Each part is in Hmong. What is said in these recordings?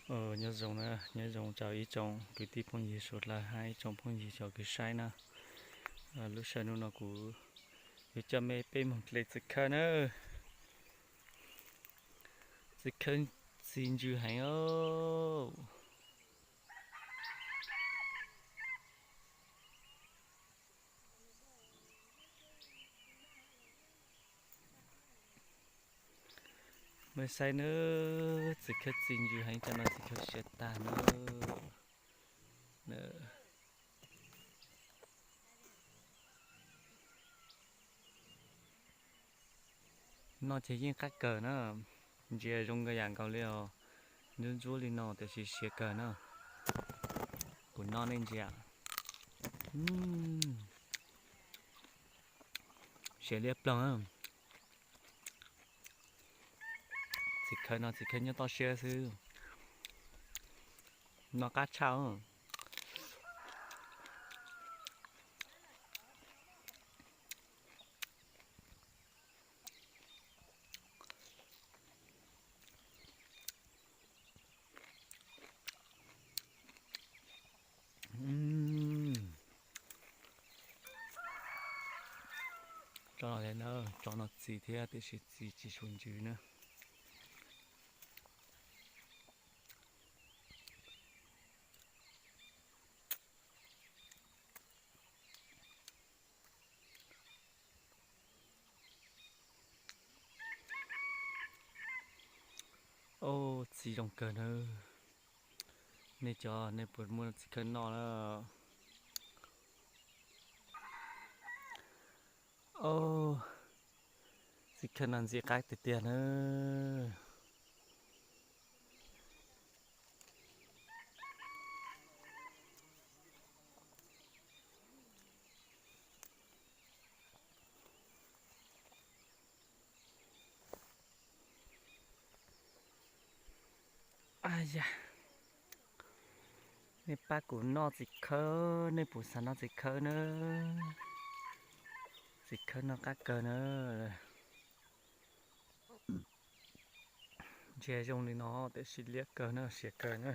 Nyob zoo na, nyob zoo rau ib tsoom kwv tij phooj ywg suav dlawg hab ib tsoom phooj ywg cov kws saib na. Lub sij hawm hnub no kuv yuav coj mej peb moog dle txiv khawb na. Txiv khawb txi ntsws heev os. Mej saib na, txiv khawb txi ntsws heev, cov no txiv khawb siav tag na. Noj ces yeej qab kawg na, ntsia zoo nkauj yam nkaus li os. Ntsuab ntsuab li no tiam sis siav kawg na. Kuv noj nej ntsia. Siav liab ploog. Txiv khawb no txiv khawb nyob toj siab xwb, noj qab tshaj. Tso no, tso no txi thiab tiam sis txi tsis suav ntsws na. Au, txi zoo kawg na. Nej cov, nej puas muaj txiv khawb noj na? Au, txiv khawb no ntxim qab tiag tiag na. Ab yam, nej pab kuv noj txiv khawb, nej puas xav noj txiv khawb na? Txiv khawb noj qab kawg na. Ntsia zoo li no tiam sis liab kawg na, siav kawg na.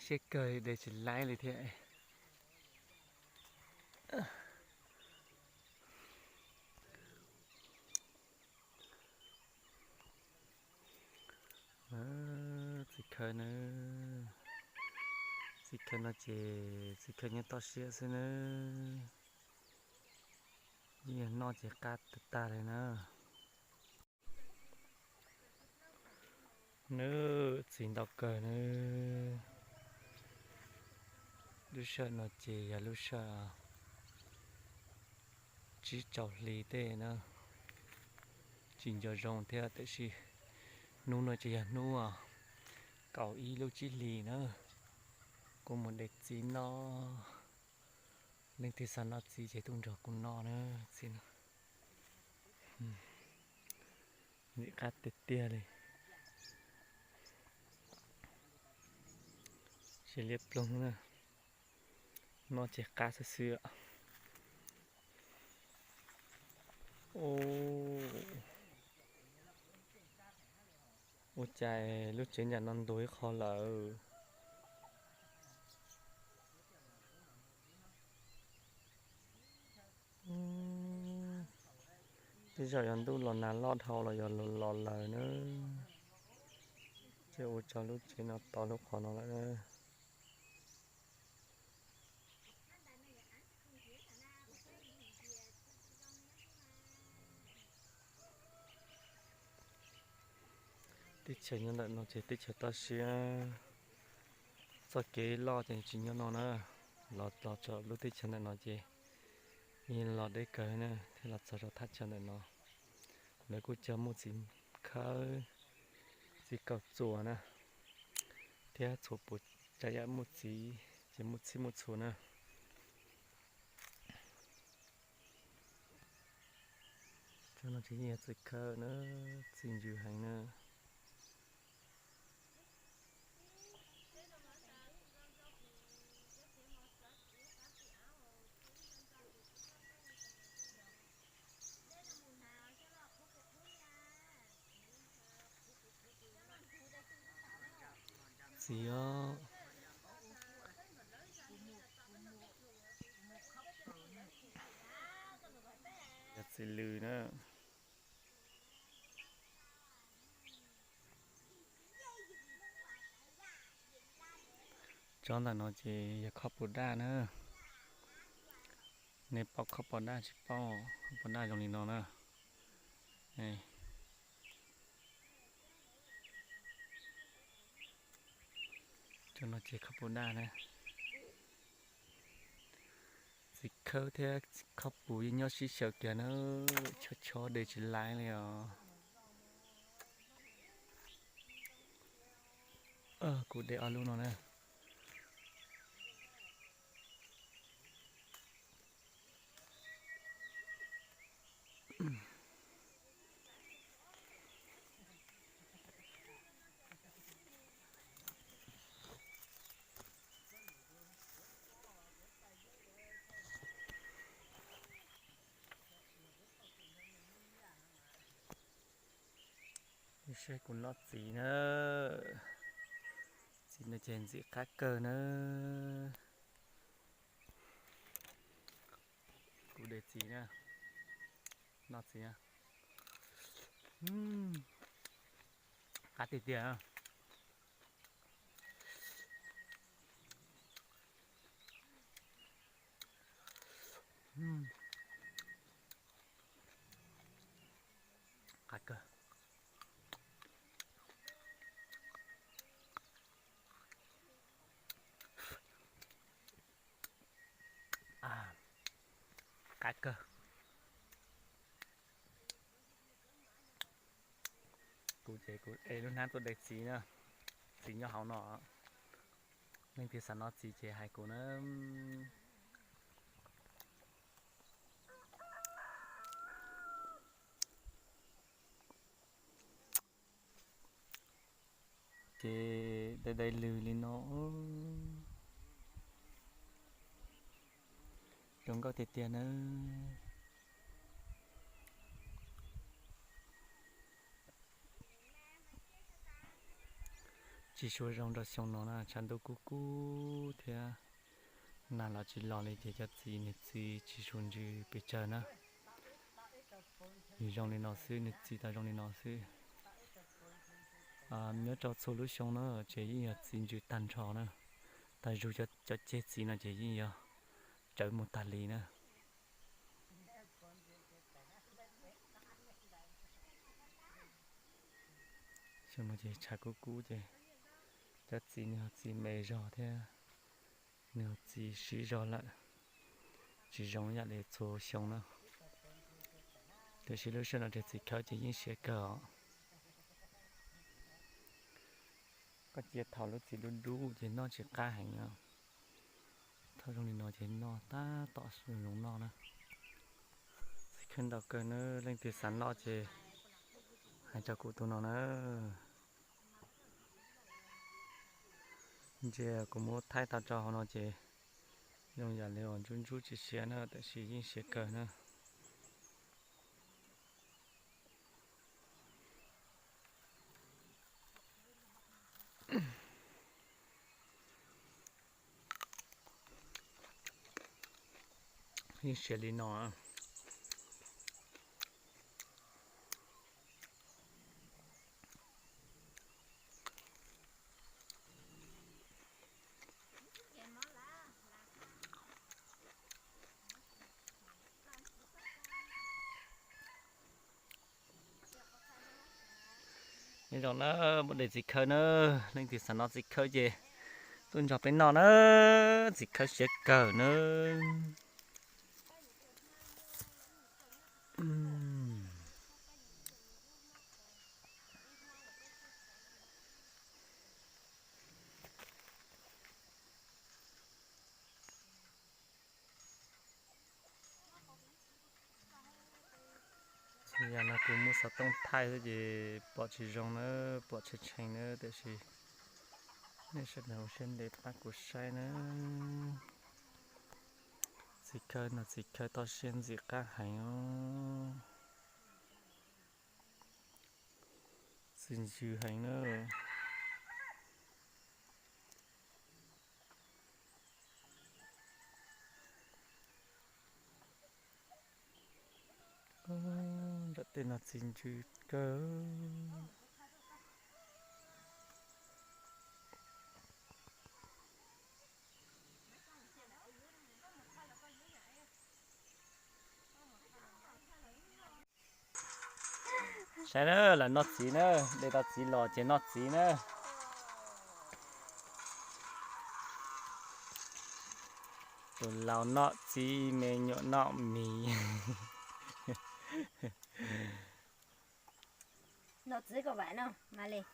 Siab kawg de tsis laib li thiab. Txiv khawb na, txiv khawb no ces txiv khawb nyob toj siab xwb na. Yeej yog noj ces qab tag tag li na. Nws txi ntau kawg na. Lub sij hawm no ces yog lub sij hawm tsib rau hli tej na. Tsis nco zoo thiab tiam sis hnub no ces yog hnub kaum ib lub tsib hlis na. Kuv mus de txiv noj. Leej twg xav noj txiv ces tuaj nrog kuv noj na, txiv no ntxim qab tiag tiag li. Siav liab ploog na, noj ces qab xwb xwb. Ua cas lub tsev nram no ntuag ib qho lawm. Tej zaum yog ntuj los nag loj dhau los yog los lawm na. Ces ua rau lub tsev no to lub qhov no lawm na. Teb chaws nyob ntawm no ces teb chaws toj siab, txoj kev loj ces tsis nyob no na. Los txog lub teb chaws ntawm no ces yeej los deb kawg na, thiaj los txog rau thaj chaw ntawm no. Lawv kuj cog muj txiv khawb, txiv kaum txuas na, thiab txhua puas tsav yam muj txiv, ces muj txhij muj txhua na. Cov no ces yeej yog txiv khawb na, txi ntsws heev na. Txiv os. Yog txiv lws na. Tsob ntawm no ces yog khob pus daj na. Nej paub khob pus daj tsis paub? Khob pus daj zoo li no na. Tsob no ces khob pus daj na. Txiv khawb thiab khob pus yeej nyob sib xyaw kiag na. Chob chob de tsis laib li os. Kuv de ob lub no na. Saib kuv noj txiv na. Txiv no ces ntxim qab kawg na. Kuv de txiv na. Noj txiv na. Qab tiag tiag. Qab kawg. Qab kawg. Kuv ces kuv ev lub hnab tuaj de txiv na. Txiv nyob hauv no. Leej twg xav noj txiv ces hais kuv na. Ces dai dai lws li no. Zoo nkauj tiag tiag na. Tsis tshua zoo rau xyoo no na, tshav ntuj kub kub thiab nag los tsis los li ces cov txiv nws txi tsis tshua ntsws pes tsawg na. Nws zoo li no xwb, nws txi tau zoo li no xwb. Nyob rau txhua lub xyoo na ces yeej yog txi ntsws tag nrho na. Tag zug cov ceg txiv no ces yeej yog tsawv mus tag li na. Xyoo no ces tshav kub kub ces cov txiv nws ho txi me zog thiab nws ho txi siv zog lawm, tsis zoo yam li txhua xyoo na. Tiam sis lub sij hawm no ces txiv khawb ces yeej siav kawg os. Koj cia thaum lub txiv dub dub ces noj tsis qab heev os. Thaum zoo li no ces noj tab tom zoo noj na. Txiv khawb ntau kawg na, leej twg xav noj ces hais rau kuv tus no na. Ntsia kuv muab thaij tau rau hauv no ces zoo yam li uas ntsuj ntsuj tsis siav na, tiam sis yeej siav kawg na. Yeej siav li no. Nyob zoo na, muab de txiv khawb na, leej twg xav noj txiv khawb ces tuaj nrog peb noj na, txiv khawb siav kawg na. Yam no kuv muab xov tooj thaij xwb ces pom tsis zoo na, pom tshee tshee na, tiam sis nej sawv daws ua siab ntev pab kuv saib na. Txiv khawb no txiv khawb toj siab ntxim qab heev os. Txi ntsws heev na. Noj txiv ntsws kawg. Saib na, lawv noj txiv na, de tau txiv los ces noj txiv na. Tus laus noj txiv, me nyuam noj mis. Noj txiv koj vam no, Malis.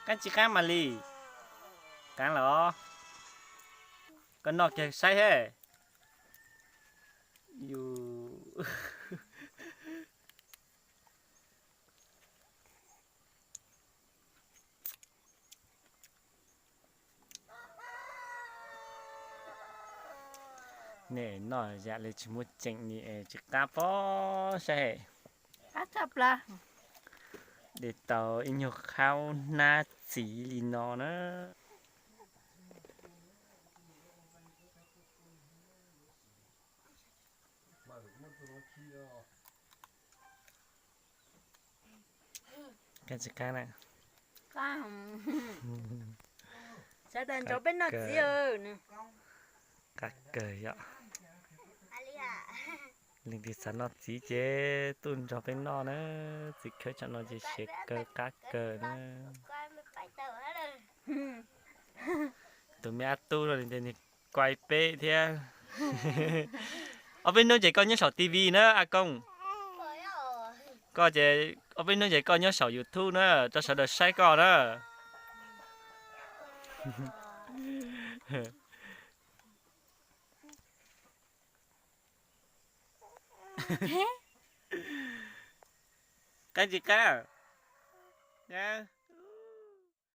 Qaab tsi qaab, Malis? Qaab los? Koj noj kiag saib he. Yus Nej noj yam li tsis muaj tseem ni es tsis qab pob saib. De tau ib nyuag qhaub hnab txiv li no na. Qab tsis qab na? Sawv daws nrog peb noj txiv. Qab kawg yom. Leej twg xav noj txiv ces tuaj nrog peb noj na. Txiv khawb tsam no ces siav kawg qab kawg na. Tus me ab tub no nws kuaj peb thiab. Ob peb hnub ces koj nyob saum T V na, A Koob. Koj ces ob peb hnub ces koj nyob saum YouTube na, rau sawv daws saib koj na. Qab tsis qab?